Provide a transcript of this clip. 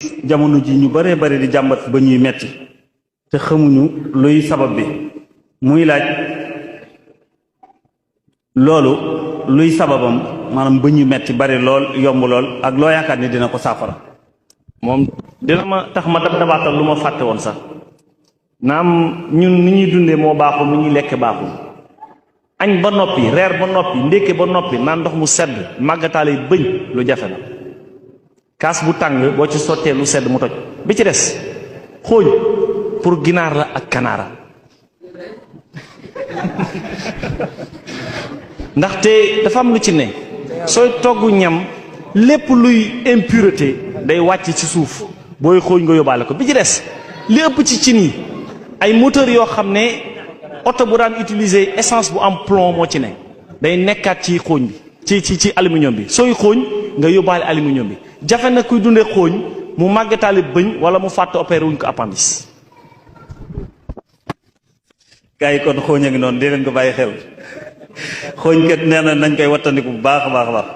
jamono ji ñu bare bare di jàmbat ba ñuy metti te xamuñu luy sabab bi muy laaj loolu luy sababam maanaam ba ñuy metti bari lool yomb lool ak loo yaakaar ni dina ko saafara. moom dina ma tax ma dabaatal lu ma fàtte woon sax naam ñun ni ñuy dundee moo baaxul ni ñuy lekk baaxul. añ ba noppi reer ba noppi ndékke ba noppi naan ndox mu sedd màggataale bëñ lu jafe la kaas bu tàng boo ci sottee lu sedd mu toj bi ci des xooñ pour ginaar la ak kanaara ndaxte dafa am lu ci ne sooy togg ñam lépp luy impureté day wàcc ci suuf booy xooñ nga yóbbaale ko bi ci des li ëpp ci cin yi ay moteur yoo xam ne oto bu daan utiliser essence bu am plomb moo ci ne day nekkaat ci xooñ bi ci aluminium bi sooy xooñ nga yóbbaale aluminium bi jafe na kuy dundee xooñ mu màggataale bëñ wala mu fàtte opéré wuñ ko appendice. gaa yi kon xooñ a ngi noonu di leen ko bàyyi xel xooñ kat nee na nañ koy wattandiku bu baax a baax a baax